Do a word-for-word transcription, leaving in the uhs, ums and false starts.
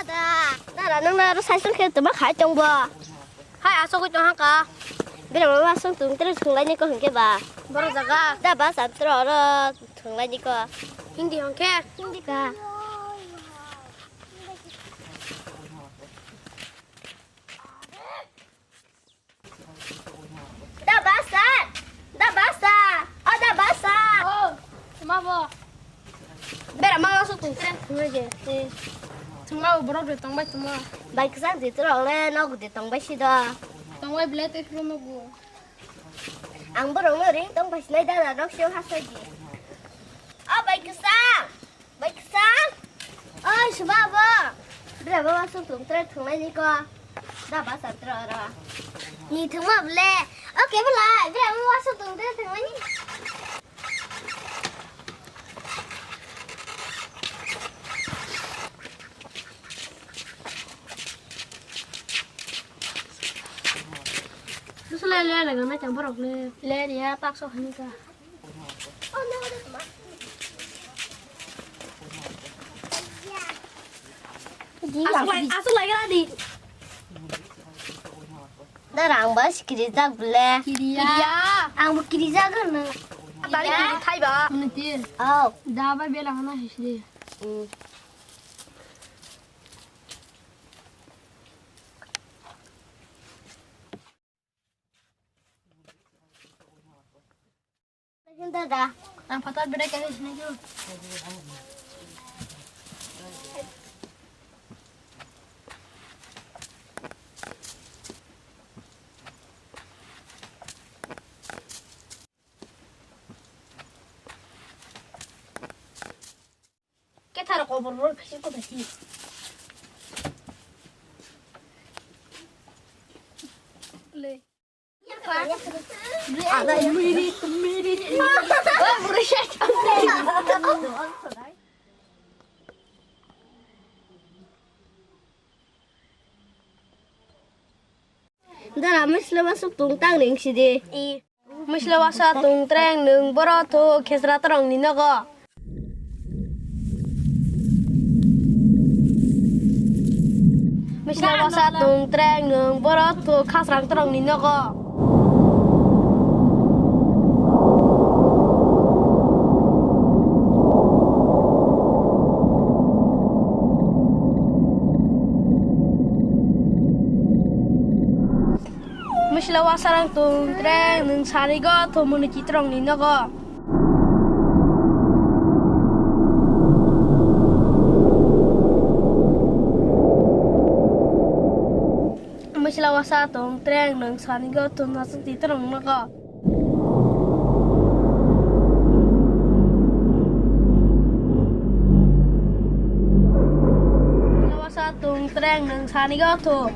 Da, dara nang na ro sai sung khe tuma khai tong bo. Hai, asok tong ha ka. Bira mama sung tung tre sung lai ni ko hingke ba. Boro jaga. Da ba san tro ro sung lai ni ko. Hindi hingke. Hindi ka. Da basa! Da basa! O da basa! Oh, tuma bo. Bera ma wasu tung tre thunga je. Thunga borok de tongbai tuma. Bai kisa de tro le no gude tongbai si do. Tongbai ble te phuru no gu. Ang borok no ring tong bai sinai da na rok sio hasa ji. O bai kisa! Bai kisa. Oi, suba bo. Bra bo wasuk tung tre thunglai ni ko. Da ba sa tra ra. Ni thungma ble. Oke bla. Bra bo wasuk tung tre thunglai ni. Susu le le le gana chang borok le. Le ya tak so hani ka. Aswk lai, aswk lai gana di. Da rang ba sikiri jak bele. Kiriya. Ang bo kiri jak no. Tari kiri thai ba. Mene ti. Oh. Da ba bela hana hisri. Mm. Dada. Ang phatar bedai khe sinai khe. Kethar kobor rol phisi ko phisi. Le. Ada yang miri, miri. Oh, berisik. Dara, mesle masuk tungtang ring sidi. Misle wasa tungtreng nwng boro thu khesra torong ni nogo. Misle wasa tungtreng nwng boro thu khasrang torong ni nogo. Misle wasarang tungtreng nwng sarigo thumuni chitrong ni nogo. Misle wasa tungtreng nwng sarigo thumnasuk chitrong nogo. Misle wasa tungtreng nwng sarigo thum.